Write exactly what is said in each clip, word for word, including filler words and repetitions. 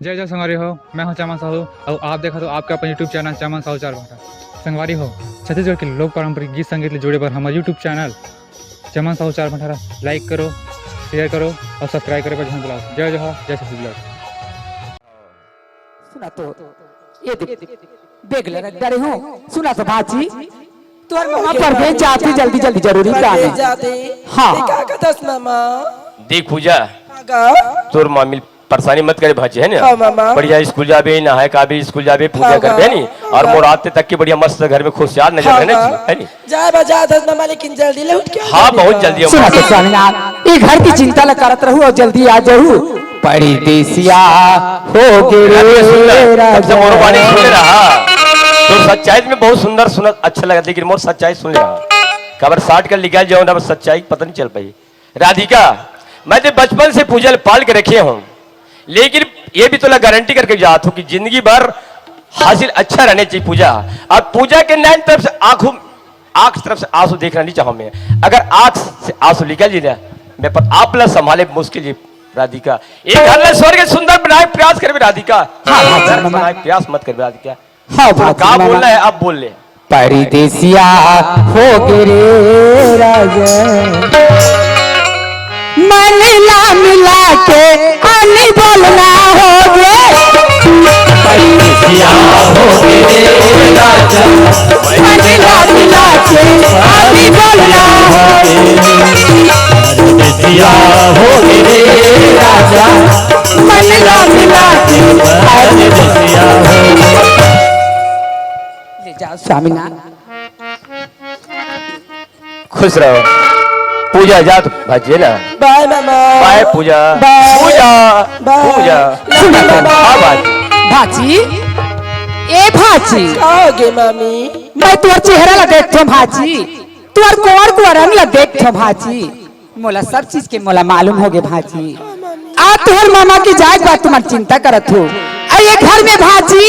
जय जय संगवारी हो, मैं हूं चमन साहू अउ आप देखत हो आपके अपन YouTube चैनल चमन साहू चार भाठा। संगवारी हो, छत्तीसगढ़ के लोक पारंपरिक गीत संगीत ले जुड़े बर हमर YouTube चैनल चमन साहू चार भाठा ला like करो, share करो अउ subscribe करे बर झन भुलाओ। जय जोहार, जय छत्तीसगढ़। सुना तो, ये देख, बेग ल रख डारे हूँ। सुना तो भाजी, तोर ममा परदेस जात हे, जल्दी जल्दी जरूरी काम हे। जाते। हाँ। ये का कथस मामा? देख पूजा, आगा। तोर मामी परेशानी मत करे भाजी, है ना? हाँ, मामा। बढ़िया स्कूल जाबे, नहाए खाबे, स्कूल जाबे, पूजा हाँ, करबे, है नी? और हाँ। मोर आते तक के बढ़िया मस्त घर में खुशियार नजर हाँ, है ना हाँ। जी, है नी? जाए बा जात हस मामा, लेकिन जल्दी ले उठ के हाँ, बहुत जल्दी सुना हमारे तो स्वामीनाथ, ये घर की चिंता ल करत रहू और जल्दी आ जाऊ। परदेसिया हो गे अरे सुन ना, रे तब से मोर वाणी सुन राजा। रहा। तो सच्चाई में बहुत सुंदर सुनत अच्छा लगा, लेकिन मोर सच्चाई सुन रहा। कबर साठ कर लिखा जाओ ना, बस सच्चाई पता नहीं चल पाई। राधिका, मैं तो बचपन से पूजा ल पाल के रखे हूँ, लेकिन ये भी तोला गारंटी करके जात हूँ कि जिंदगी भर हासिल अच्छा रहने चाहिए पूजा। और पूजा के नैन तरफ से आंखों आंख तरफ से आंसू देखना नहीं चाहूँ मैं। अगर आंख से आंसू निकल जी ना, मैं पर आप ला संभाले मुश्किल जी। राधिका, एक घर ला स्वर्ग सुंदर बनाए प्रयास करबे राधिका। हाँ, हाँ, घर मामा। बनाए प्रयास मत करबे राधिका। हाँ, तोला भाजी, का मामा। बोलना है अब बोल ले। परदेसिया हो गे रे राजा, मन ला मिला के आनी बोलना हो गे। परदेसिया हो गे रे राजा, मन ला मिला के आनी बोलना हो गे। परदेसिया हो गे रे राजा, मन ला मिला के आनी बोलना हो गे। ले जाओ स्वामीनाथ। खुश रहो। पूजा जा तो भाजी ना। बाय मामा। बाय पूजा। बाय। पूजा। बाय। पूजा। सुन ना। हाँ भाजी। भाजी, ए भाजी, का हो गे मामी? मैं तोर चेहरा ला देखथों भाजी, तोर कोर कोरन ला देखथों भाजी, मोला सब चीज के मोला मालूम हो गे भाजी। आज तोर मामा के जाए के बाद तुमन चिंता करत हो, आ ये घर में भाजी,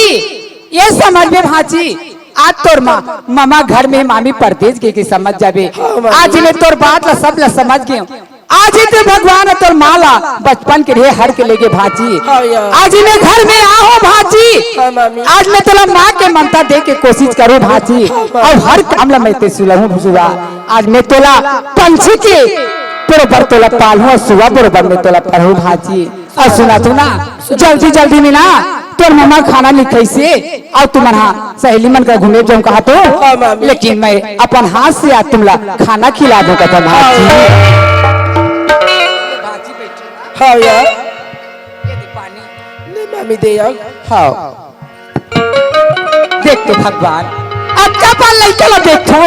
ये समझ में भाजी, आज तोर मा, मामा घर में, मामी परदेस गे के समझ जाबे। आज मैं तोर बात ला सब ला समझ गे। आज ही तो भगवान ह तोर माँ ला बचपन के रे हर के लेगे भाजी। हाँ यार। आज ही मैं घर में आहो भाजी। हाँ, मामी। आज मैं तोला माँ के ममता दे के कोशिश करूँ भाजी। हाँ, मामी। और हर काम ला मैं ते सुलहूँ भुजुआ। आज मैं तोला पंछी के बरोबर तोला पालहूँ और सुआ बरोबर मैं तोला पढ़हूँ भाजी। और सुना तू ना, जल्दी जल्दी में ना तोर ममा खाना निकैसे और तुमन हा सहेली मन का घूमे जाऊँ कहा तो, हाँ, मामी। लेकिन मैं अपन हाथ से आज तुमला खाना खिला दूँ कहा भाजी। हाँ यार। ले मामी दे यार। हाँ। देख तो भगवान, अतका पान लइका ला देख तो,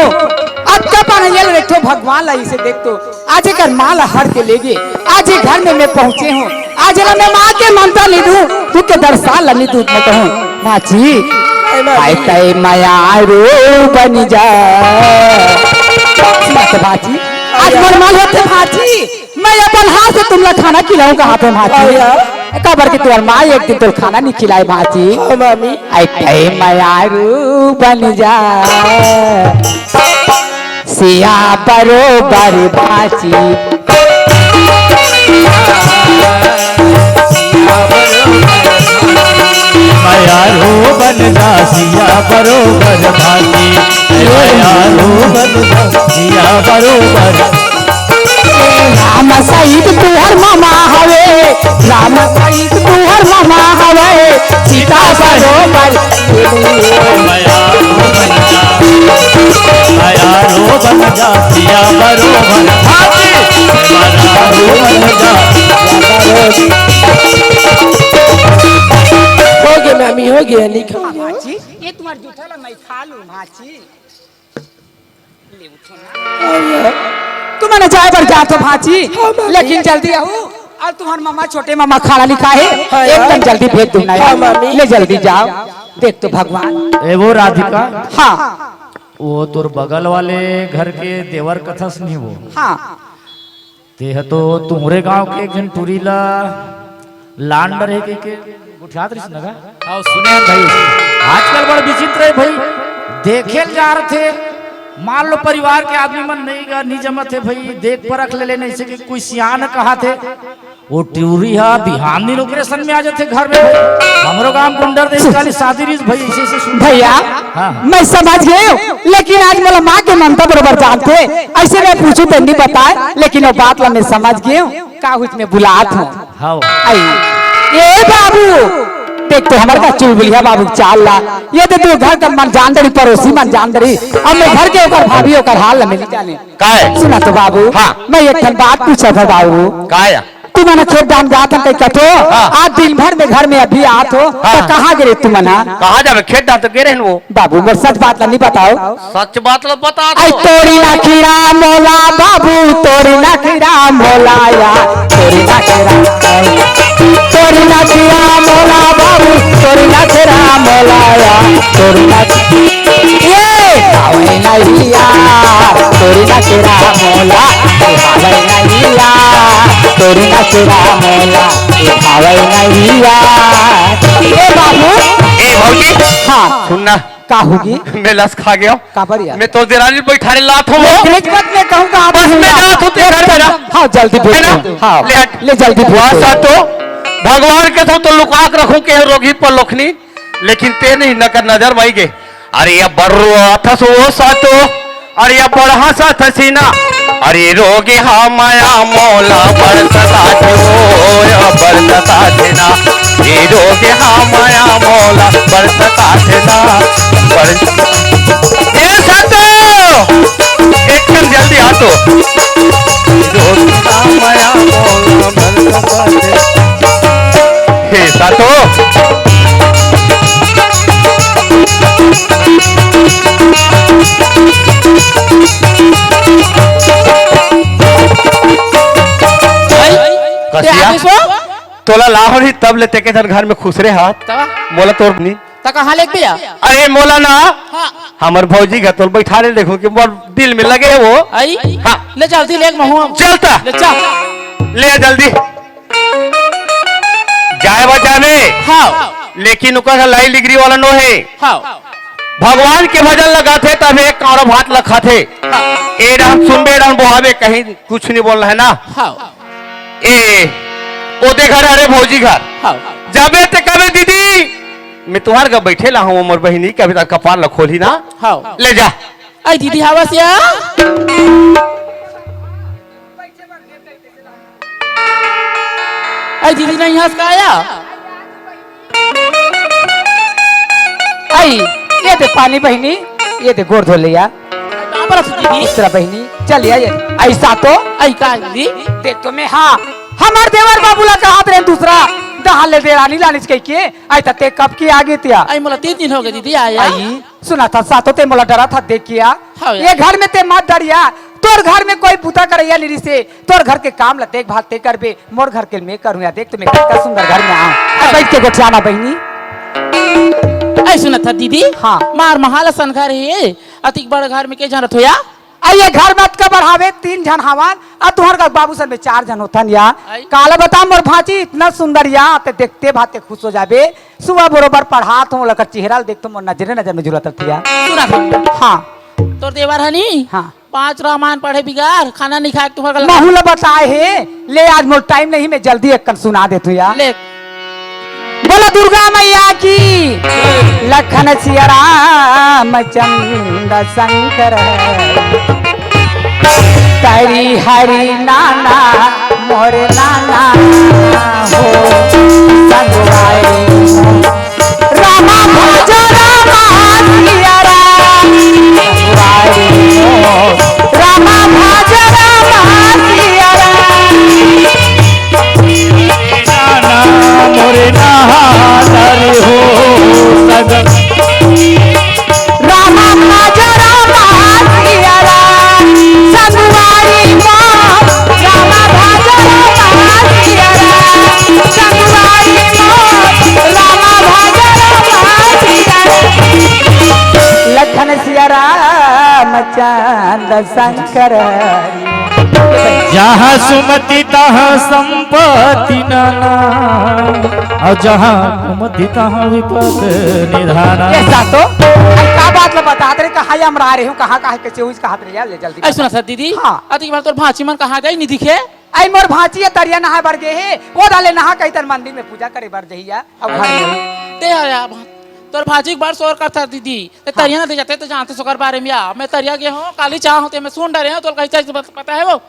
अतका पान ये ला देख तो भगवान ला इसे देख तो। आज एकर माँ ला हर के लेगे, आज ये घर में मैं पहुँचे हूँ। आज ला मैं माँ के ममता नहीं दूँ, तू के दरसाल ला नहीं दूँ मैं कहूँ। माँ जी, आय तय मयारू बन जा। सुना तो भाजी, आज मोर माल होते भाजी। मैं अपन हाथ से तुमला खाना खिलाऊं कहा तो भाजी। काबर के तोर माँ एक दिन तोर खाना नहीं खिलाए भाजी। हाँ, मामी। ऐ कई मयारू बन जा, सिया बरोबर भाजी। मयारू बन जा सिया बरोबर भाजी। मयारू बन जा सिया बरोबर। राम सहित तुहर मामा हवे, राम सहित तुहर मामा हवे, सीता बरोबर। मयारू बन जा, मयारू बन जा सिया बरोबर भाजी। मयारू बन जा। हो गया मामी, हो गया, नहीं खाऊंगा। भाजी, ये तुम्हार जूठा ला मैं खा लूं भाजी। ले उठो ना। तुमने जाए बर जा तो भाजी, हाँ, मामी। लेकिन जल्दी आओ। और तुम्हार मामा, छोटे मामा खाना नहीं खाए, हाँ, यार। एकदम जल्दी भेज दो ना यार। हाँ, मामी। ले जल्दी जाओ। देख तो भगवान। ए वो राधिका, हाँ, वो तोर बगल वाले घर के देवर कथस नहीं वो। हाँ। ते ह तो तुम्हरे गांव के एक झन टूरी ला लांडर है के, के गुठियात रहिस न गा? आओ सुने हन भाई, आजकल बड़ विचित्र है भाई, देखे ल जा रहे थे, मान लो परिवार के आदमी मन नहीं गा, नहीं जमत है भाई, देख परख ले लेने से कि कोई सियान कहा थे, वो टिउरी हा बिहान दिन ओकरे सन में आ जाथे घर में भाई। हमरो गांव गुंडर देश काली शादी रिस भाई, ऐसे ऐसे सुन। भैया, हाँ। मैं समझ गए हूँ, लेकिन आज मोला माँ के ममता बरोबर जानथे, ऐसे मैं पूछूं तो नहीं बताए, लेकिन वो बात ला मैं समझ गए हूँ। का हुई मैं बुलात हूँ। हाँ। आई, ए बाबू, देख तो हमर का चुलबुलिया बाबू चाल ला, ये तो तू घर का मन जान दरी, पड़ोसी मन जान दरी, अब मैं घर के ओकर भाभी ओकर हाल ला मिल जाने। काय? सुना तो बाबू, हाँ। मैं एक ठन बात पूछा था बाबू। काय? तुमन खेत डाहन जात हन कहिके तो, हाँ। आज दिन भर में घर में अभी आत हो, हाँ। तो कहाँ गे रहे तुमन हा? कहाँ जाबे? खेत डाहन तो गे रहेन वो। बाबू, मोर सच बात ला नहीं बताओ। सच बात ला बता दो। आई तोरी नखिरा मोला बाबू, तोरी नखिरा मोला या, तोरी नखिरा, तोरी नखिरा मोला बाबू, तोरी नखिरा मोला या, तोरी नख-, ये भावे नहीं या, तोरी नखिरा मोला, भावे नहीं या, तोरी नखिरा मोला, भावे नहीं या। ए बाबू। ए भौजी। हाँ। सुन ना। का होगी? मैं लस खा गया। काबर यार? मैं तो देरानी बैठा रे लात हूँ। एक मिनट मत, मैं कहूँ का आप बस मैं जात हूँ तेरे घर में ना। हाँ, जल्दी बोल। है ना? हाँ, ले हट। ले जल्दी बोल। बस आ तो, भगवान के तो, तो लुका के रखूँ के रोगी पर लोखनी, लेकिन ते नहीं न कर नजर माई गे। अरे ये बर्रो आथस वो सातो, अरे ये बड़हा सा थसीना, अरे रोगे हा माया मोला बड़ सताथे हो, या बड़ सताथे ना, ये रोगे हा माया मोला बड़ सताथे ना, बड़ ए सातो, एकदम जल्दी आ तो। रोगे हा माया मोला बड़ सताथे। हे सातो। भाई, कसिया? ते आगे सो? तोला लाहो नहीं तब ले तेके धर घर में खुसरे हाथ। तब? मोला तोर नहीं। त कहाँ लेके भैया? अरे मोला ना, हाँ। हमर भौजी घर तोर बैठा ले देखो कि मोर दिल में लगे है वो। आई? हाँ। ले जल्दी ले महू हम। चलता। ले चल। ले जल्दी। जाए बर जाबे। हाँ। लेकिन ओकर लाई लिगरी वाला नो हे। हाँ। भगवान के भजन लगाथे तब एक कांवरा भात ल खाथे। हाँ। ए डाहन सुनबे, ए डाहन बोहाबे, कहीं कुछ नहीं बोल रहा है ना। हाँ। ए, ओदे घर हरे भौजी घर। हाँ। जाबे ते कबे दीदी, मैं तुहार घर बैठे ला हूँ, मोर बहिनी के अभी तक कपार ल खोली ना। हाँ। ले जा। आई दीदी हवस या। अरे दीदी नहीं हंस का आया? आई, ये दे पानी बहिनी, ये दे गोड़ धो लिया। का बरस दीदी? दूसरा बहिनी, चल या ये। ऐसा तो आई का दीदी? देख तो मैं, हाँ, हमर देवर बाबू ला कहात रहे दूसरा, दहा ले दे रानी लानिस कह के, आई त ते कब की आगे तिया? आई मोला तीन दिन हो गए दीदी आया। आई, सुना था सातो ते मोला डरा था देख किया। हाँ यार। ये घर में ते मत डरिया, तोर घर में कोई बुता करैया नहीं रिसे, तोर घर के काम ला देखभाल ते करबे, मोर घर के मैं करूँ या देख तुम्हें कितना सुंदर घर में आऊँ। अब बैठ के गोठियाना बहिनी। ऐ सुना था दीदी। हाँ। मार महाला सन घर हे, अतिक बड़ घर में के जानत हो या? आ ये घर मत का बढ़ावे, तीन झन हवन, आ तुहर का बाबू सन में चार झन होथन या। आई। काला बता मोर भांची इतना सुंदर या, ते देखते भाते खुश हो जाबे। सुबह बरोबर पढ़ात हूँ, लकर चेहरा ल देख तो मोर नजरे नजर में जुलत रथिया। सुना था। हाँ। तोर देवर हनी? हाँ। पांच रामायण पढ़े बिगार, खाना नहीं खाए तुहर गला। महू ला बताए हे, ले आज मोर टाइम नहीं, मैं जल्दी एक कन सुना देथूं या। ले। बोलो दुर्गा मैया की। लखन सिया राम चंद शंकर। हरी हरी नाना मोर नाना हो संगवारी। रामा भज रामा सिया राम। वारी हो। रामा भज रामा सिया राम। नाना मोरे नहादर हो सग। रामा भज रामा सिया राम। संगवारी हो। रामा भज रामा सिया राम। संगवारी हो। रामा भज रामा सिया राम। लखन सिया राम चंद शंकर। जहाँ सुमति तहाँ संपत्ति नाना, और जहाँ कुमति तहाँ विपद निधाना। ये सातो, अब का बात मतलब बता दे, कहाँ ये हमरा आ रहे हो, कहाँ, कहाँ, कैसे हुई, कहाँ ले जा, ले जल्दी ऐ बता। सुना सत दीदी, हाँ। अतिक बार तोर भांची मन कहाँ गई, नहीं दिखे? ऐ मोर भांची ये तरिया नहाए बर गे हे, वो डाले नहा कही तर मंदिर में पूजा करे बर जहिया, अब घर में। दे आ या, तोर भांची एक बार शोर करता दीदी, ते हाँ। तरिया ना दे जाते तो जानते सो ओकर बारे में या, मैं तरिया गे हूँ, काली चाह होते, मैं सुन डरे हूँ, तो कहीं चाहिए पता है वो।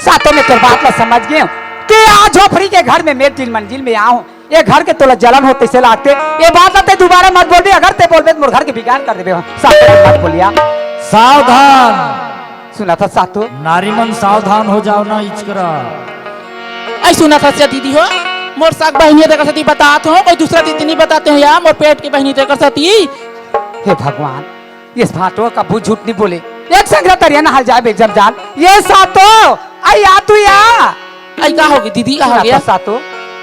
सातों में तोर बात ला समझ गए हूँ कि आज झोपड़ी के घर में मैं तीन मंजिल में आऊँ, ये घर के तोला जलन हो तैसे लागते, ये बात ला ते दोबारा मत बोलबे, अगर ते बोलबे तो मोर घर के बिगाड़ कर देबे हो। सातों में मत बोलिया। सावधान। सुना था सातों। नारी मन सावधान हो जाओ ना इचकरा। ऐ सुना था दीदी हो, मोर साग बहिनी तेकर सती बतात हो, कोई दूसरा दीदी नहीं बताते हो या, मोर पेट की बहिनी तेकर सती। हे भगवान, ये सातों कभू झूठ नहीं बोले। एक संग तरिया नहाल जाए बे जब जान। ये सातों, ऐ या तू या। ऐ का होगी दीदी, का हो सुना गया? था सातों,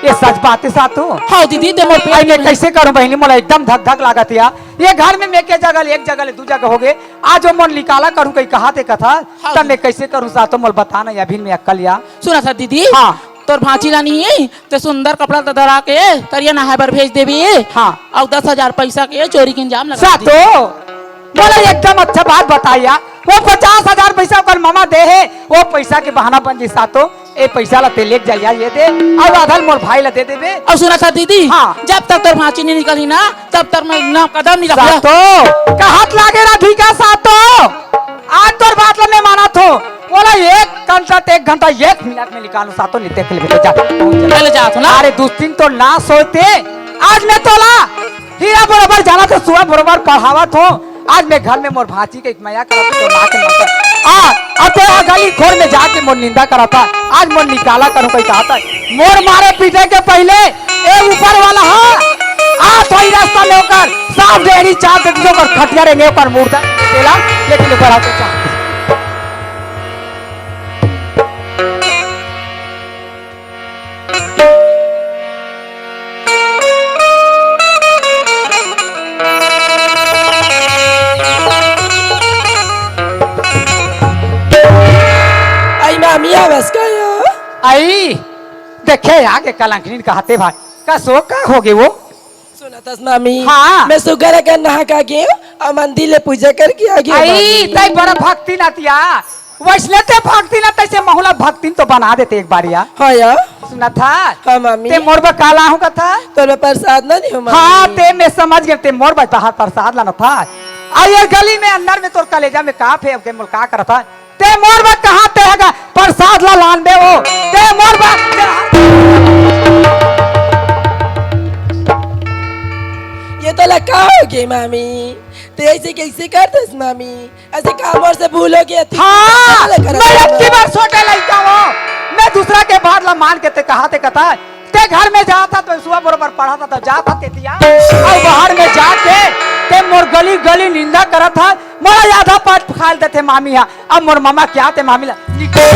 ये सच बात है सातों। हाँ दीदी, ते मोर पेट आई मैं की कैसे करूं बहिनी, मोला एकदम धक धक लागत या। ये घर में मैं के जगह ले, एक जगह ले दू जगह हो गए। आज वो मन निकाला करूं कहीं कहा ते कथा, हाँ तब दीदी। मैं कैसे करूं सातों, मोला बता ना, अभी मैं अक्कल या। सुना था दीदी, हाँ। तोर भांची ला नहीं, ते सुंदर कपड़ा त धरा के तरिया नहाए बर भेज देबी। हाँ। अउ दस हजार पैसा के चोरी के इंजाम लगा दे। सातो, बोला एकदम अच्छा बात बताया। वो पचास हजार पैसा ओकर मामा दे हे, वो पैसा के बहाना बन जी सातो। ए पैसा ला ते लेके जा लिया, ये दे, अउ आधा ल मोर भाई ला दे देबे। अउ सुना था दीदी, हाँ। जब तक तोर भांची नहीं निकली ना, तब तक मैं ना कदम नहीं रखूंगा। सातो, कहत लागे राधिका सातो, आज तोर बात ला मैं मानत हो। बोला एक घंटा ते एक घंटा एक मिनट में निकालूं सातो, नहीं देख ले बेटा, जा। पहले जा तो ना। अरे दुस्तीन तो ना सोते, आज मैं तोला हीरा बरोबर जाना तो सुआ बरोबर पढ़ावत हो। आज मैं घर में मोर भांची के मया करत तो माँ के मत। आ, अब तो आ गली खोर में जाके मोर निंदा करता। आज मोर निकाला करूं कोई कहता। मोर मारे पीटे के पहले ए ऊपर वाला हा, आ थोड़ी रास्ता में ओकर साफ डेहरी चाप दे दीजिए, ओकर खटिया रे ने ओकर मुर्दा तेला, लेकिन ओकर हाथ में चाप। आई मामी, आवाज का या? आई, देखे आगे कलंकनी कहते भाई, का सो का हो गए वो? सुनतस मामी, हाँ। मैं सुग्घर अकन नहा का के अउ मंदिर ले पूजा करके आ गयो आई, मामी। तई बड़ा भक्तिन अतिया। वैसने ते भक्तिन, तैसे महूला भक्तिन तो बना देते एक बार या। हाँ या। सुनत हा? हाँ मामी। ते मोर बर का लाहूं कथा? तोर बर प्रसाद ना दियो मामी। हाँ, ते मैं समझ गए, ते मोर बर तहार प्रसाद लानत हा। आ ये गली में अंदर में तोर कलेजा में का फे, अब के मोर का करत हा? ते मोर बर कहाँ ते हगा प्रसाद ला लानबे ओ? ते मोर बर ये तोला का हो गे मामी? ते ऐसे कैसे करतस मामी? ऐसे का मोर से भूल हो गया थी? हाँ, ऐसे करत मैं हो? अबकी बार छोटे लइका हो, मैं दूसरा के बात ला मान के ते कहा ते कथा, ते घर में जात हा तो सुबह बरोबर पढ़त हा तो जात हा ते तिया, अउ बाहर में जाके ते मोर गली गली निंदा करत हा, मोला आधा पाठ खाल देथे मामी हा। अब मोर मामा क्या ते मामी ला निकाल।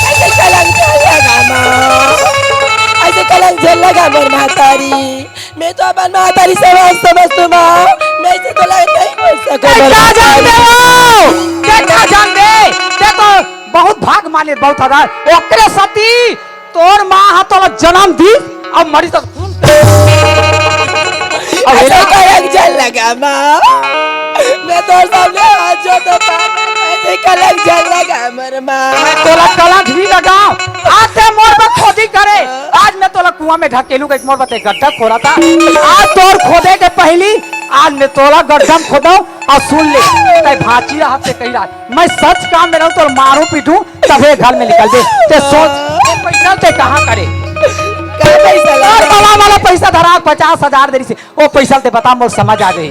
ऐसे कलंक झन लगा माँ, ऐसे कलंक झन लगा मोर महतारी। मैं तो अपन महतारी समझ, समझ तू माँ, मैं ऐसे तो लग नहीं बोल सकूँ ते मोर का महतारी। जानबे हो? ते का जानबे? ते तो बहुत भाग माने, बहुत हजार। ओकरे सती तोर माँ हा तोला जन्म दी, अब मरी तो खून। अब ऐसे कलंक झन लगा माँ, मैं तोर सामने हाथ जोड़ देता, ऐसे कलंक झन लगा मोर माँ। मैं तोला कलंक भी लगा, आज ते मोर बर खोदी करे, आज मैं तोला कुआं में ढकेलू के मोर बर ते गड्ढा खोदा था, आज तोर खोदे के पहली, आज मैं तोला गड्ढा में खोदूं। अउ सुन ले, ते भांची रहत ते कही रहा, मैं सच काम में रहूं तो मारू पीटू, तभे घर में निकल दे। ते सोच, ते पैसा ते कहाँ करे? का पैसा ला? और बड़ा वाला पैसा धरा पचास हजार दे रही से, वो पैसा ते बता मोर समझ आ गई।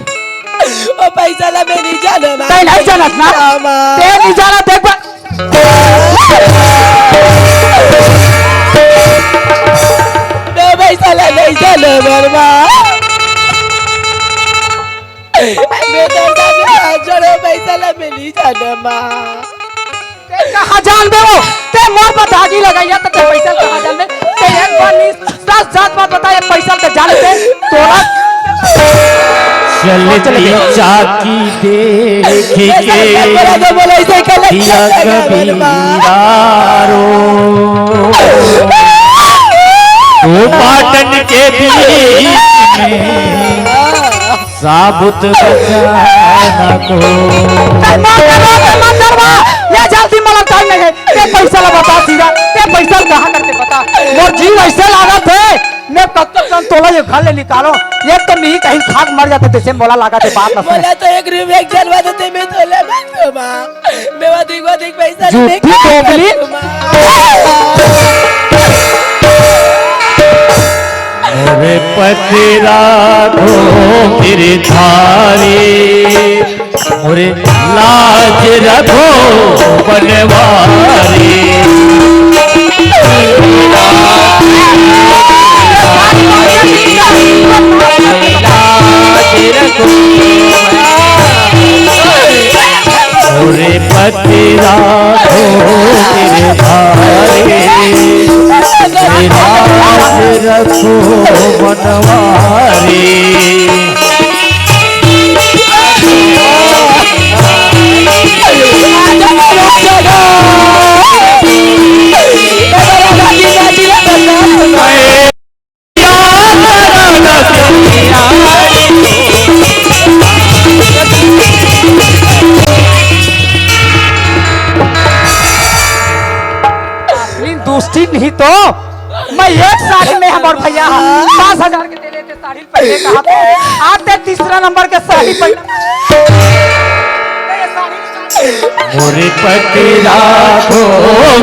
वो पैसा ला मैं नहीं जाना ना। ते नहीं जानत ना? रामा। ते नहीं जाना, देख बा- वो पैसा ला नहीं जाना मरमा। मैं तो सामने हाथ जोड़ो, पैसा ला मिली जाना माँ। ते कहाँ जानबे वो? ते मोर पर धागी लगाइया तो ते पैसा कहाँ जानबे? ते एक बार नहीं, सच सच बात बता, ये पैसा ते जानबे? तोरा चलती चाकी देख के बोला तो बोला, ऐसे कलंक या झन लगा कबीरा रो। वो पाटन के बीच में साबुत बचाना को। ए, मत करवा, ए, मत करवा। ये जल्दी मला टाइम नहीं है। ते पैसा ला बता सीधा। ते पैसा ला कहाँ करते बता। मोर जीव ऐसे लागत हे। मैं कब तक हम तोला ये घर ले निकालो। ये तो नहीं कहीं खाक मर जाते जैसे मोला लागत हे बात ना सुने। मोला तो एक रुपया एक जलवा देते, मैं तोला मत माँ। मैं अधिक अधिक पैसा झूठी नहीं दोगली। मोरे पति राखो गिरधारी, मोरे लाज रखो बनवारी। लाज रखो मोरे पति राखो गिरधारी, लाज रखो बनवारी। अपनी दोस्ती नहीं तो मैं एक साड़ी में हमर भैया ह, पाँच हजार के दे लेते साड़ी पहले कहा तो। आज ते तीसरा नंबर के साड़ी पहन। मोरे पति राखो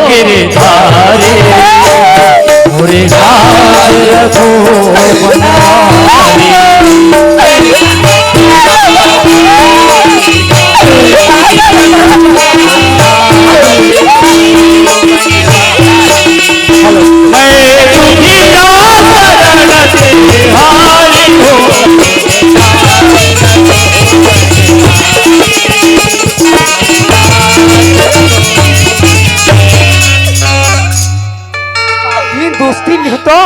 गिरधारी, मोरे लाज रखो बनवारी। मैं दुखिया शरण तिहारी हो। ये दोस्ती नहीं तो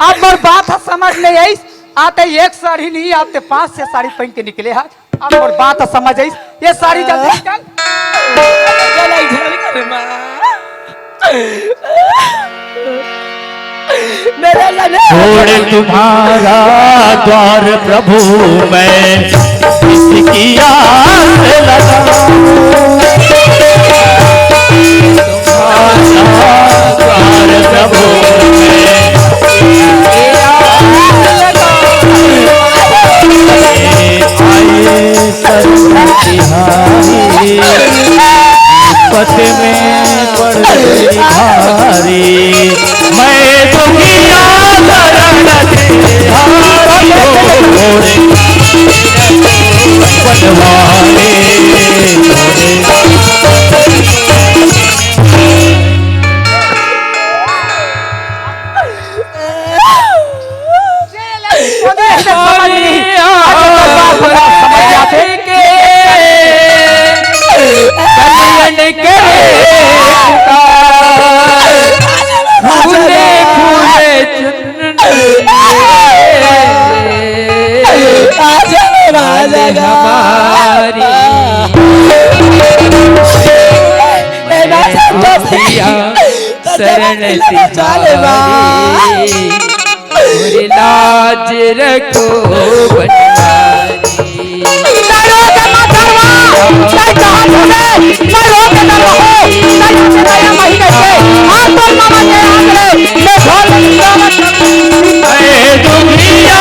अब मोर बात ह समझ नहीं आई। आते एक साड़ी नहीं, आते पांच छह साड़ी पहन के निकले हा। अब मोर बात ह समझ आई, ये साड़ी जल्दी निकाल। मेरा लगे छोड़ तुम्हारा द्वार प्रभु मैं किसकी आस लगाऊं? तुम्हारा द्वार प्रभु मैं किसकी आस लगाऊं? आए सर बिहारी, पथ में पड़ गई भारी। मैं दुखिया शरण तिहारी हो, बनवारी। समझ नहीं। आज तो बात बता, समझ जाते। कल्याण करे फूले फूले चुनरी। आज हमारी मैया शरण तिहारी। मोरे लाज रखो बनवारी। मैं रो के मत डरवा, मैं कहाँ से मैं रो के डरवा हो, मैं यहाँ से दया नहीं करके, हाथ पर मामा के हाथ रे, मैं ढोल बजावत ऐ दुनिया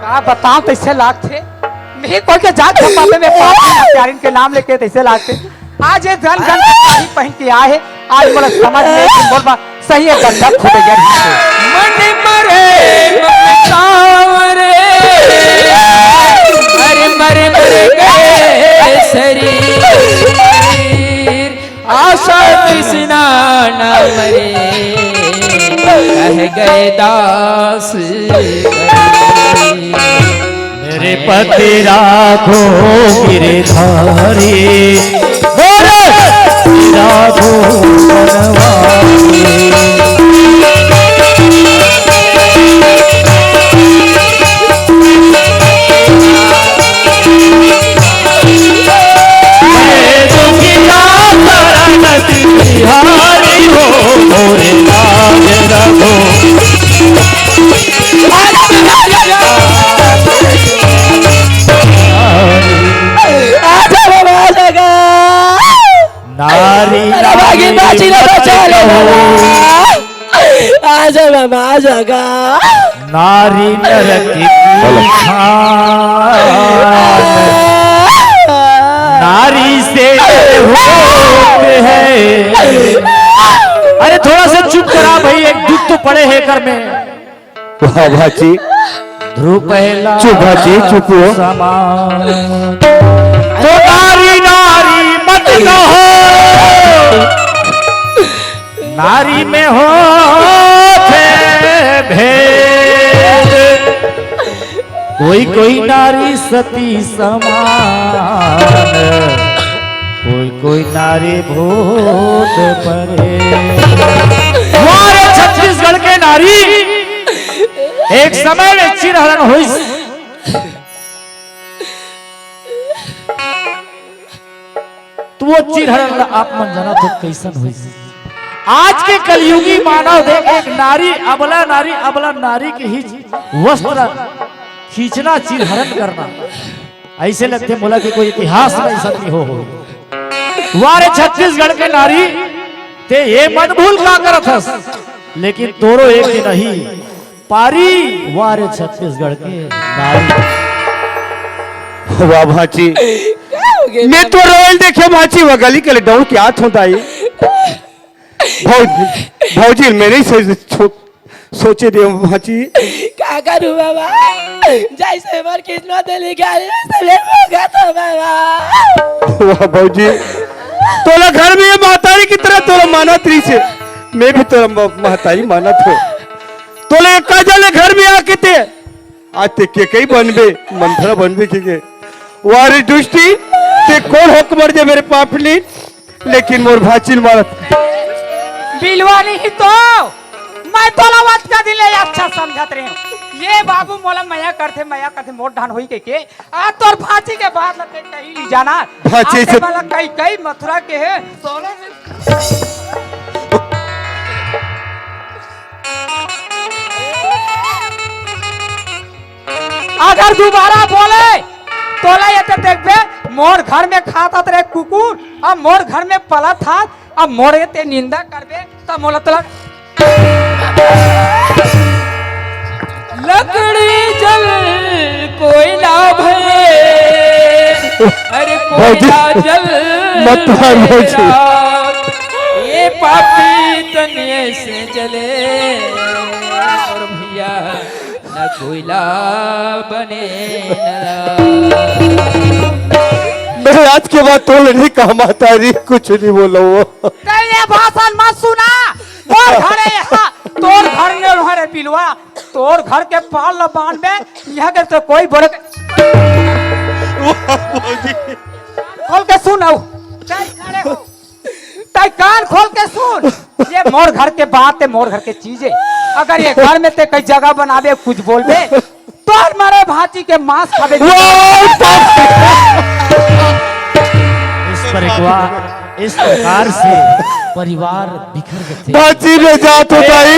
का बताओ, तइसे लागथे। नहीं कोई के जात के पापे में पाप नहीं, प्यारिन के नाम लेके तइसे लागथे। आज ये धन धन के साड़ी पहन के आए हे, आज मोला समझ में कि मोर बा सही है, गड्ढा फूट गया। मन मरे ममतावरे, अरे मरे मरे गए शरीर। आशा तृष्णा न मरे, रह गए दास कबीर। मेरे पति राखो गिरधारी, मेरे राखो बनवारी। आजा बाबा, आजा गा। नारी नरक की खान, नारी से होते हैं। अरे थोड़ा सा चुप करा भाई, एक दूत तो पड़े हैं घर में। वाह भाची। ध्रुव पहला चुप भाची, चुप हो। समान। तो नारी नारी मत कहो, नारी में होते भेद। कोई कोई नारी सती समान, कोई कोई नारी भूत परे। हमारे छत्तीसगढ़ के नारी एक समय में चिरहरण होइस। तो वो चिरहरण ला आप मन जानत हो कैसन होइस। आज के कलयुगी मानव देख, एक नारी अबला नारी, अबला नारी के ही वस्त्र खींचना, चिरहरण करना, ऐसे लगथे मोला कि कोई इतिहास में ऐसा नहीं हो, हो। वारे छत्तीसगढ़ के नारी, ते ये मत भूल का करत हस, लेकिन तोरो एक दिन ही पारी। वारे छत्तीसगढ़ के नारी। वाह भाची, का हो गए मैं तो रोयल देखे भाची, वह गली के लिए डौड़ के आत होता ही। भौजी, भौजी, मैं नहीं सोच, छो-, सोचे दे भाची। का करूं बाबा, जैसे हमार किस्मत लिखा है, वैसे मैं भोगत हूं बाबा। वाह भौजी, तोला घर में ये महतारी की तरह तोला मानत रही से, मैं भी तोला म-, महतारी मानत हो। तोला एक काजल घर में आके ते आज ते के कई बनबे, मंथरा बनबे के के। वारी दुष्टी, ते कोन हक मर जे मेरे पापली, लेकिन मोर भाचिन मारत। बिलवा नहीं तो, मैं तोला वत का दिन ले अच्छा समझत रहे हूँ। ये बाबू मोला मया करथे, मया करथे, मोर ढान होई के के। आ तोर भाची के बात ल ते कहीं नहीं जाना। भाची आज से ते वाला कई, कई मथुरा के है, तोला अगर दोबारा बोले, तोला ये ते देखबे, मोर घर में खात हत रे कुकुर, अब मोर घर में पलत हत, अब मोर ये ते निंदा करबे, त मोला तोला लकड़ी जल कोयला भये, अरे भौजी, कोयला जल मत मार भौजी। राख। ये पापी तनिए से जले, और भैया न कोयला बने न। मैं आज के बाद तोले नहीं कहा माता री, कुछ नहीं बोला वो। ते ये भाषण मत सुना। मोर घरे यहाँ, तोर घर ने हरे बिलवा, तोर घर के पाल ल बांध में, यहाँ के तो कोई बड़े खोल के सुन आओ। चल खड़े हो। तै कान खोल के सुन, ये मोर घर के बात है, मोर घर के चीज है। अगर ये घर में ते कई जगह बनाबे, कुछ बोलबे, तोर मरे भांची के मांस खाबे। वाह! इस प्रकार, इस प्रकार से परिवार बिखर गए थे। भांची में जात हो भाई।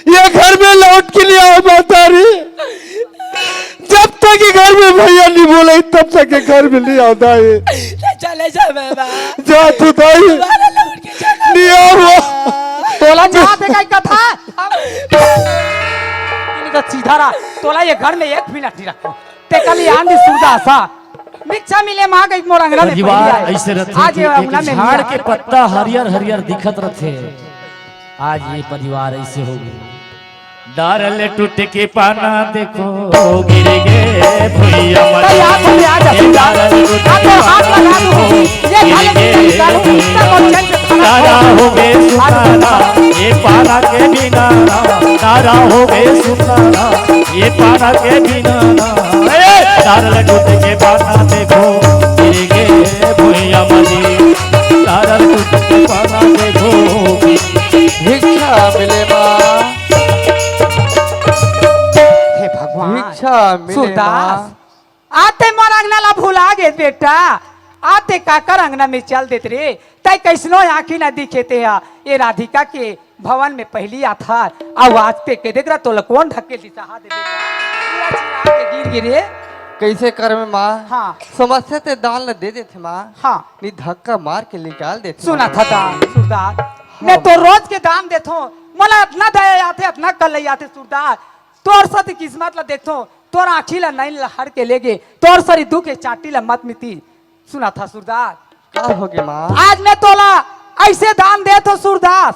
ये घर में लौट के नहीं आओ माता रे। जब तक ये घर में भैया नहीं बोले, तब तक ये घर में नहीं आता है। ले चले जा बाबा। जा तू दाई। दोबारा लौट के चला। नहीं आओ। तोला जात हे कई कथा? इनका सीधा रहा। तोला ये घर में एक मिनट नहीं रखो। ते कल ये आंधी सूरदासा। मिच्छा मिले माँ गई मोर अंगना में परिवार पड़ी आए। ऐसे रहते आज कि ये एक अंगना में झाड़ नहीं के आए। पत्ता हरियर हरियर दिखत रहते। आज ये परिवार ऐसे हो गए। डारल टूट के पाना देखो, गिर गे भुइया मरी। तो याद हो गया, जब ए, डारल टूट आप के तो हाथ पाना लगा दो। देखो, ये गिर खाली गे निकालो, भुइया इतना कौन मरी। चैन से खाना डारा खाओ? हो गए सुनारा, ये पाना के बिना ना, डारा हो गए सुनारा, ये पाना के बिना ना। ए, डारल टूट के पाना देखो, गिर गे भुइया मरी। डारल टूट के पाना देखो, भिक्षा मिले माँ। हे भगवान, भिक्षा मिले सूरदास, माँ। आते मोर अंगना ला भुला गे बेटा, आते काकर अंगना में चल देत रे, तै कैसनो आँखी ना दिखे ते हा, ये राधिका के भवन में पहली आथार, आवाज पे के देख रहा तोला कौन ढकेल दिस हा दे बेटा, पूरा चिल्ला के गिर गिरे। कैसे कर में माँ? हाँ। समस्या ते दाल न दे देथे माँ। हाँ। नी धक्का मार के निकाल देथे सुना माँ। था दाल, सूरदास। मैं तो रोज के दान देथों, मोला अतना दया आथे, अतना कल्लई आथे सूरदास। तोर सती किस्मत ला देखथों, तोर आँखी ला नैन ला हर के लेगे, तोर सरी दुख के चांटी ला मत मिटी। सुनथस सूरदास? का होगे माँ? आज मैं तोला अइसे दान देथों सूरदास,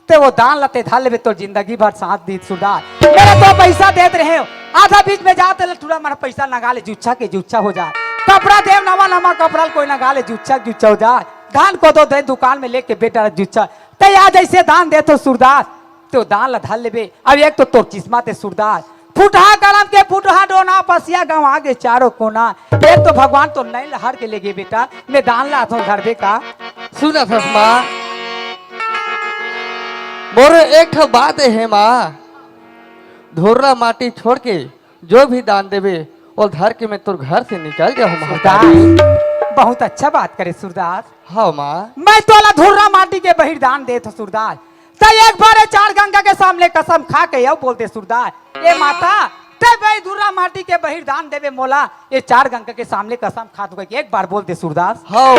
ते वो दान ला ते धर लेबे, तोर जिंदगी भर साथ दीही सूरदास। मेरा तो पैसा देत रहेंव, आधा बीच में जात ले टूरा मन पैसा नंगा ले, जुच्छा के जुच्छा हो जाय। कपड़ा देंव नवा नवा कपड़ा ल कोई नंगा ले, जुच्छा के जुच्छा हो जाय। धान कोदो दे दुकान में लेके बेटा जुच्छा, ते आज अइसे दान देथों सूरदास, ते वो दान ला धर लेबे। अब एक तो तोर किस्मत हे सूरदास, फुटहा करम के फुटहा डोना, पसिया गंवा गे चारों कोना। एक तो भगवान तोर नैन ला हर के लेगे बेटा, मैं दान ला धरथों, धरबे का? सुनथस माँ, मोर एक ठो बात हे माँ, धुर्रा माटी छोड़ के जो भी दान देबे, ओला धर के मैं तोर घर से निकल जाहूँ महतारी। सूरदास, बहुत अच्छा बात करे सूरदास। हाँ माँ। मैं तोला धुर्रा माटी के बहिर दान देथों सूरदास, ते एक बार ये चार गंगा के सामने कसम खा के अउ बोल दे सूरदास, ए माता, ते बे धुर्रा माटी के बहिर दान देबे मोला, ये चार गंगा के सामने कसम खाथों, एक बार बोल दे सूरदास। हाँ,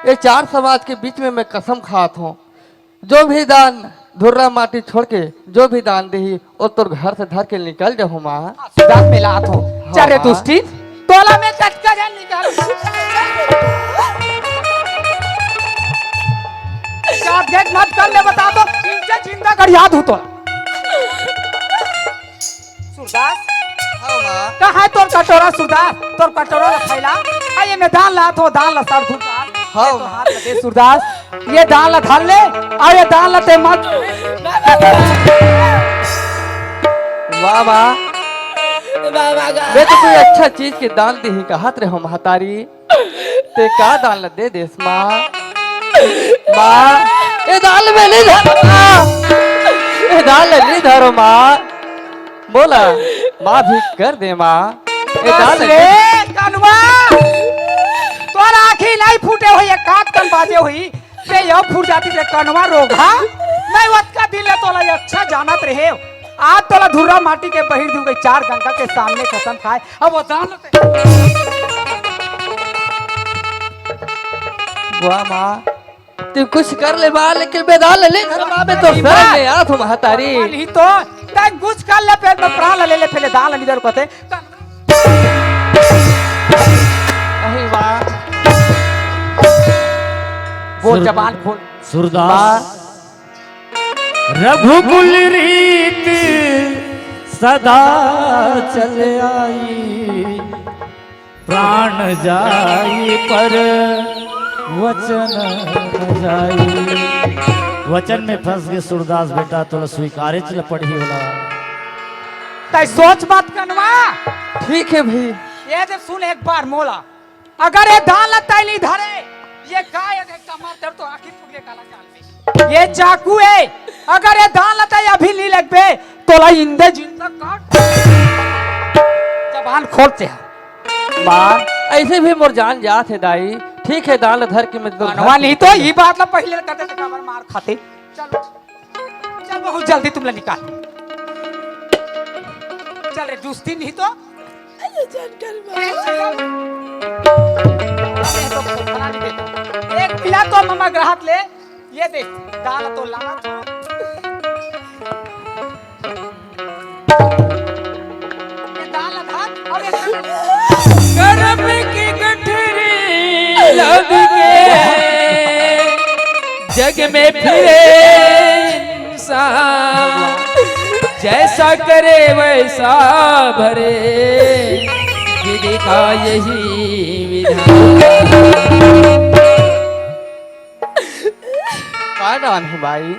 ये चार समाज के बीच में मैं कसम खाथों, जो भी दान धुर्रा माटी छोड़ के जो भी दान देही, वो तोर घर से धर के निकल जाहूँ माँ। सूरदास, मैं लाथों। हाँ, चल रे माँ। दुष्टी, तोला मैं टटका जान निकाल। जात गेट मत कर ले, बता दो, इनके जिंदा गड़िया दूँ तो। सूरदास, हाँ माँ। कहाँ हे तोर कटोरा सूरदास? तोर कटोरा ला फैला। आ ये मैं दान लाथों, दान ला सर धुर दान। हाँ। ये तो हाथ में दे सूरदास, ये दान ला धर ले, अउ ये दान ला ते मत। वाह माँ, मैं तो कोई अच्छा चीज के दान देही कहत रहेंव महतारी, ते का दान ला दे देस माँ? माँ, ये दान ला मैं नइ धरों माँ, ये दान ला नइ धरों माँ, मोला माफ भी कर दे माँ, ये दान ला नइ। कनवा, तोर आँखी नइ फूटे होही, एक कान तन बाजे होही, ते यो फूट जातिस रे कनवा रोगहा। मैं ओतका दिन ले तोला अच्छा जानत रहेंव, आज तोला धुर्रा माटी के बहिर दूँ कहिके चार गंगा के सामने कसम खाय। अब वो दान ला ते। वाह माँ, ते कुछ कर ले माँ, लेकिन मैं दान ला नइ धरों माँ, मैं तो शरण में आथों महतारी। नहीं तो, ते कुछ कर ले, फेर मैं प्राण ला ले ले, फेर दान ला नइ धरों कथे। नहीं माँ। बोल, सुर-, जबान खोल। सूरदास। माँ। रघुकुल रीत सदा चल आई, प्राण जाई पर वचन न जाई। वचन में फंस गे सूरदास बेटा, तोला स्वीकारेच ल पड़ही ओला। तैं सोच मत कनवा। ठीक हे भई। ये दे सुन एक बार मोला, अगर ये दान ला तैं नइ धरे, ये का, ये देख कमर दर्द तो आँखी फूट गे काला जान में। ये चाकू हे, अगर ये दान ला तैं अभी नइ लगबे, तोला इंदे जिंदा काट। जबान खोल ते हा। माँ, अइसे भी मोर जान जात हे दाई। ठीक हे, दान ला धर के मैं तो कनवा नहीं तो ये बात ला पहिले कर देते, कमर मार खाते। चल। चल, बहुत जल्दी तुमला निकाल। चल रे, दुस्ती नहीं तो। अरे, जानकर माँ। अरे, तो खाना नहीं देता। एक पिला तो ममा ग्राहक ले, ये दे, दाल तो लाना तो। ये दाल भात और ये करम की गठरी लग के जग में फिरे इंसान, जैसा करे वैसा भरे, विधि का यही विधान। का नाम हे भाई?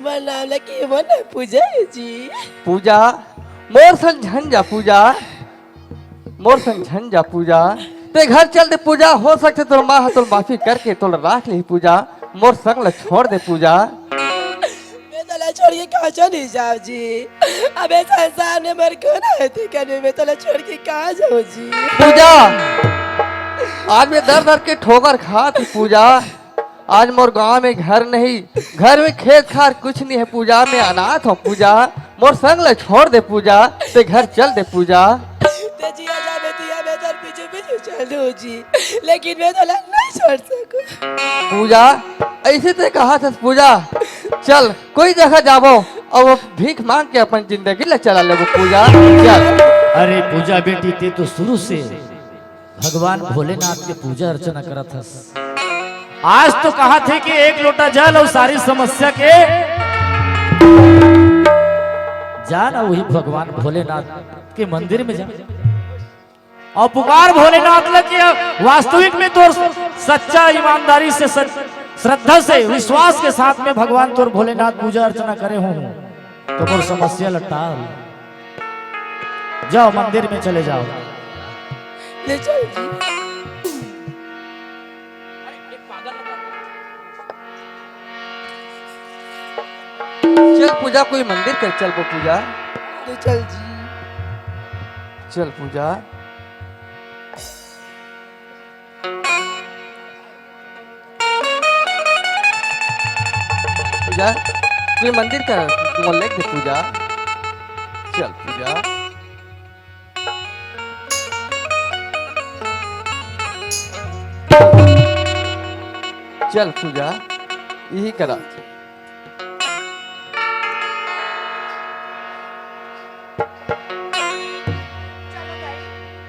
मोर नाम ला के मन पूजा हे जी। पूजा, मोर संग झन जा पूजा, मोर संग झन जा पूजा। तैं घर चल दे पूजा, हो सकथे तोर माँ ह तोर माफी करके तोला राख लिही पूजा। मोर संग ला छोड़ दे पूजा। मैं तोला छोड़ के कहाँ नहीं जाव जी। अब ए संसार में मोर कोन हे, तेकर में मैं तोला छोड़ के कहाँ जाव जी। पूजा, आज मैं दर दर के ठोकर खात हँव पूजा। आज मोर गाँव में घर नहीं, घर में खेत खार कुछ नहीं हे पूजा, मैं अनाथ हँव पूजा, मोर संग ला छोड़ दे पूजा, तैं घर चल दे पूजा। तैं जिया जाबे तिया, मैं तोर पीछू पीछू चलहूँ। जी, लेकिन मैं तोला नहीं छोड़ सकूं। पूजा, अइसे ते कहा था पूजा, चल कोई जगह जाबो अउ भीख मांग के अपन जिंदगी ला चला लेबो पूजा। चल। अरे पूजा बेटी, ते तो शुरू से भगवान भोलेनाथ के पूजा अर्चना करत हस। आज तो कहा थे कि एक लोटा जल अउ सारी समस्या के जा ना वही भगवान भोलेनाथ के मंदिर में जा। अउ पुकार भोलेनाथ ला कि वास्तविक में तोर सच्चा ईमानदारी से सच-, श्रद्धा से विश्वास के साथ में भगवान तोर भोलेनाथ पूजा अर्चना करे हों तो मोर समस्या ला टाल। जाओ मंदिर में चले जाओ। ले चल जी। चल पूजा, कोई मंदिर कर चलबो पूजा। ले चल जी। चल पूजा। पूजा, कोई मंदिर कर, मोला लेग दे पूजा। चल पूजा। चल पूजा, इही करा।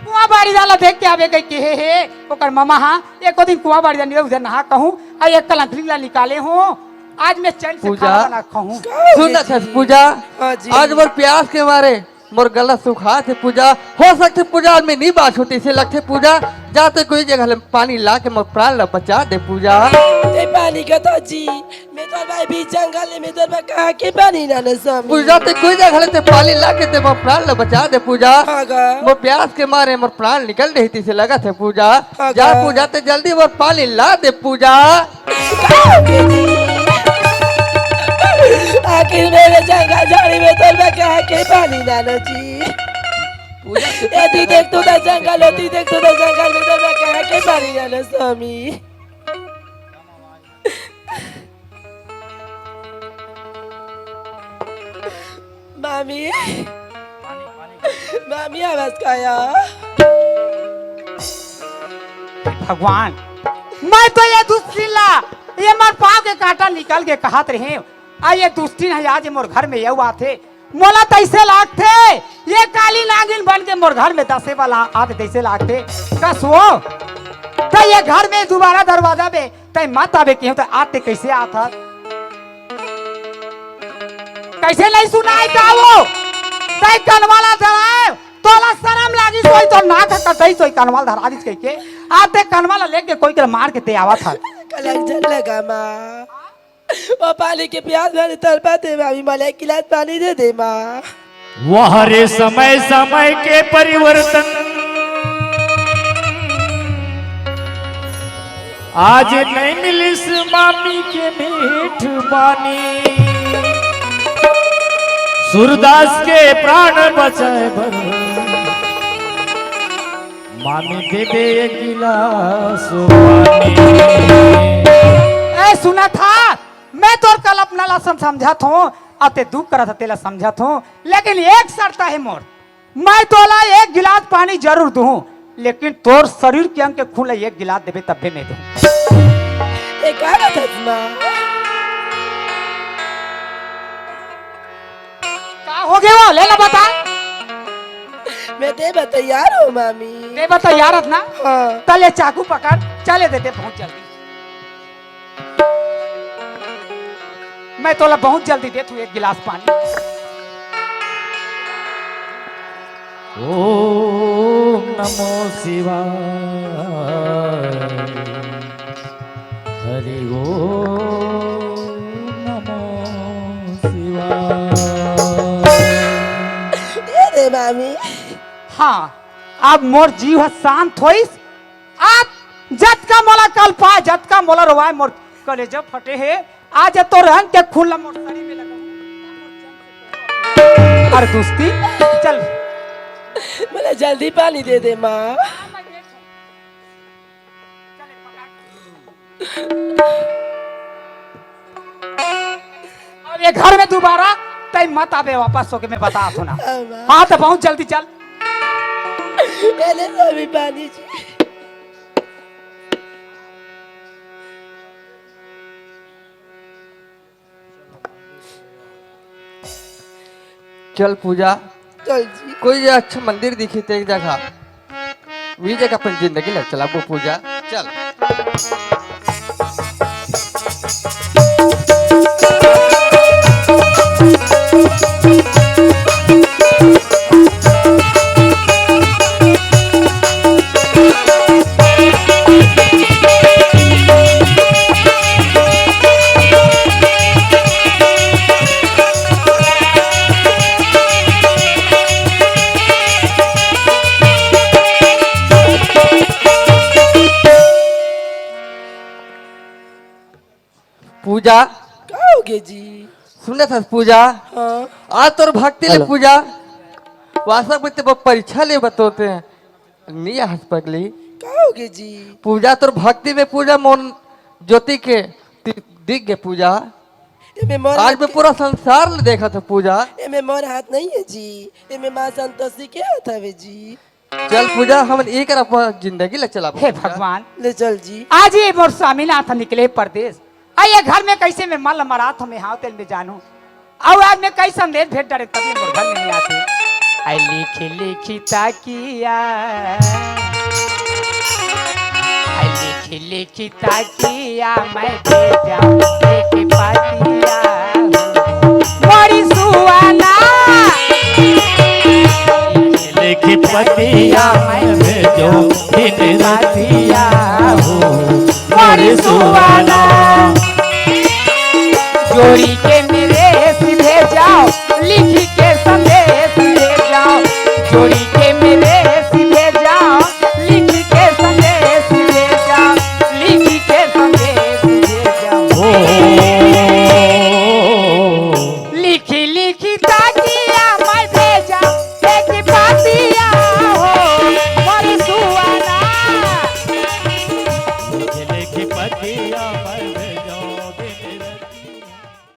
कुआं बाड़ी ला देख के आबे कहि के हे, हे, ओकर ममा हा, एको दिन कुआं बाड़ी ला उधर नहा कहूं, अउ एक कलंथरी ला निकाले हों, आज मैं चैन से पूजा। खाना बना खाऊं। सुन ना छठ पूजा, हाँ जी। आज मोर प्यास के मारे मोर गला सुखात हे पूजा, हो सकथे पूजा, आज मैं नी बाँचहूं तइसे लगथे पूजा, जा ते कोई जगह ले पानी ला के मोर प्राण ला बचा दे पूजा। ए पानी का तो जी, मैं तोर भाई बीच जंगल में तोर बर कहाँ के पानी लाना स्वामी। पूजा ते कोई जगह ले ते पानी ला के ते मोर प्राण ला बचा दे पूजा। हाँ गा। मोर प्यास के मारे मोर प्राण निकल रही तइसे लगत हे पूजा। हाँ जा गा। पूजा ते जल्दी मोर पानी ला दे पूजा। आखिर मेरे जंगल झाड़ी में तोर बर कहाँ के पानी लाना जी। पूजा के ए दी देख तू तो जंगल होती, देख तू तो जंगल में तोर बर कहाँ के पानी लाना स्वामी। मामी, मामी आवाज काया। भगवान, मैं तो ये दुष्टिन ला, ये मोर पाँव के कांटा निकल के कहत रहेंव, अउ ये दुष्टिन हे आज मोर घर में अउ आथे, मोला तइसे लागथे, ये काली नागिन बन के मोर घर में दसे वाला आत तइसे लागथे। कस वो, त ये घर में दुबारा दरवाजा में तैं मत आबे केहेंव त आते कइसे आत हस? कइसे नइ सुनाय का वो? तैं कनवा ला धराय, तोला सरम लागिस होही, तोर नाक ह कटाइस होही, कनवा ला धरा दिस कहिके। आते कनवा ला लेके कोई के मार के ते आवत हस। कलक झन लगा माँ। वो पानी के प्यास मारे तड़पत हे मामी, मोला एक गिलास पानी दे दे माँ। वाह रे समय समय के परिवर्तन, आज नइ मिलिस मामी के मीठ बानी। सूरदास के प्राण बचाय बर मामी दे दे एक गिलास पानी। ए, सुनत हस, मैं तोर कल्पना ला सम-, समझत हों, अउ ते दुख करत हस तेला समझत हों, लेकिन एक शर्त हे मोर, मैं तोला एक गिलास पानी जरूर दूहूं, लेकिन तोर शरीर के अंग के खून ला एक गिलास देबे तब्बे मैं दूहूं। ए, का बात हे माँ? का होगे वो? ले ला बता। मैं देबे तैयार हों, मामी। देबे तैयार हस ना? हाँ। त ले चाकू पकड़, चले देते बहुत जल्दी। मैं तोला बहुत जल्दी देत हों एक गिलास पानी। ओम नमो शिवाय। हरि ओम नमो शिवाय। ए रे मामी। हाँ, अब मोर जीव ह शांत होइस। आज जतका मोला कलपाय, जतका मोला रोवाय, मोर कलेजा फटे हे। आज तोर अंग के खून ला मोर शरीर में लगा। अरे दुष्टिन, चल। मोला जल्दी पानी दे दे माँ। अब ये घर में दुबारा तैं मत आबे वापस होके, मैं बतात हों ना। हाँ, माँ। हाँ, त बहुत जल्दी चल। पहले तो अभी पानी जी। चल पूजा, चल जी। कोई अच्छा मंदिर दिखी तें जगह, वही जगह अपन जिंदगी ला चलाबो पूजा। चल। पूजा। का होगे जी? सुनत हस पूजा? हाँ। आज तोर भक्ति ले हेलो। पूजा, वास्तव में ते परीक्षा ले बतोते हैं। नहीं हंस पगली। का होगे जी? पूजा तोर भक्ति में पूजा मोर ज्योति के दि-, दिख गे पूजा। एमे मोर आज हाथ मैं के पूरा संसार ले देखत हंव पूजा। एमे मोर हाथ नहीं है जी, एमे माँ संतोषी के हाथ हवे जी। चल पूजा, हमन एकर अपन जिंदगी ला चलाबो हे पूजा। भगवान। ले चल जी। आज ये मोर स्वामीनाथ निकले परदेस, अउ ये घर में कइसे मैं मल मरात हंव, मैं हांव तेला मैं जानहूं। अउ आज मैं कई संदेश भेज डारेंव तब ले मोर घर में नहीं आते। आई लिखी लिखी तकिया, आई लिखी लिखी तकिया मैं भेजंव एक पतिया हो। मोरी सुहाना। लिखी पतिया मैं भेजंव दिन रतिया हो। मोरी सुहाना। जोड़ी के मेरे भेजंव, लिखी के संदेश भेजंव। जोड़ी के मेरे